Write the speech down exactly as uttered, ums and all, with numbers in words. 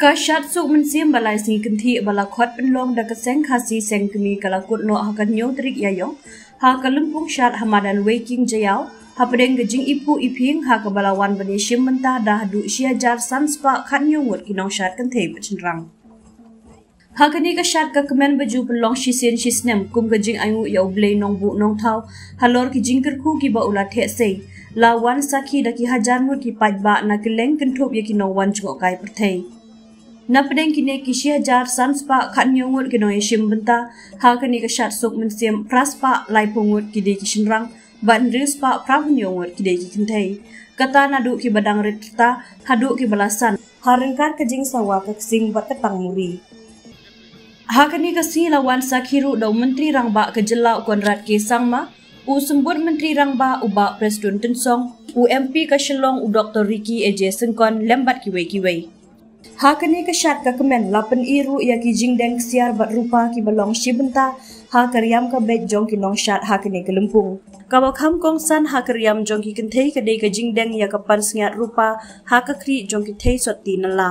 Ka shad suk mynsiem ba lai sngi kynthih ba la khot pynlong da ka seng Khasi seng kmie ka la kut noh ha ka hynñiew tarik Ïaïong ha ka lympung shad ha madan Weiking Jaïaw, hapdeng ka jingiphuh iphieng ha kaba la wan ban ïashim bynta da haduh shi hajar san spah khathynñiew ngut ki nongshad kynthei bad shynrang. Ha kane ka shad ka kmen ba ju pynlong shisien shisnem kum ka jingainguh ïa U Blei Nongbuh Nongthaw halor ki jingkyrkhu kiba u la theh sei, la wan sakhi da ki hajar ngut ki paidbah na kylleng kynthup ïa ki nongwan jngohkai pyrthei. Napdeng kine ki shi hajar san spah khathynñiew ngut ki nongïashim bynta ha kane ka shad suk mynsiem, phra spah laiphew ngut ki dei ki shynrang bad hynriew spah phra hynñiew ngut ki dei ki kynthei. Kata naduh kiba dang rit rta haduh kiba la san, ha ryngkat ka jingsawa ka ksing bad ka tangmuri. Ha kane ka sngi la wan sakhi ruh da u Myntri Rangbah ka jylla u Conrad K Sangma, u Symbud Myntri Rangbah u Bah Prestone Tynsong, u M P ka Shillong u Doktor Ricky A J Syngkon lem bad kiwei kiwei. Ha kane ka shad ka kmen la pyni ruh ïa ki jingdeng ksiar bad rupa kiba long shi bynta ha ka riam ka beit jong ki nongshad ha kane ka lympung, kaba kham kongsan ha ka riam jong ki kynthei ka dei ka jingdeng ïa ka pansngiat rupa ha ka khlieh jong ki thei sotti nala.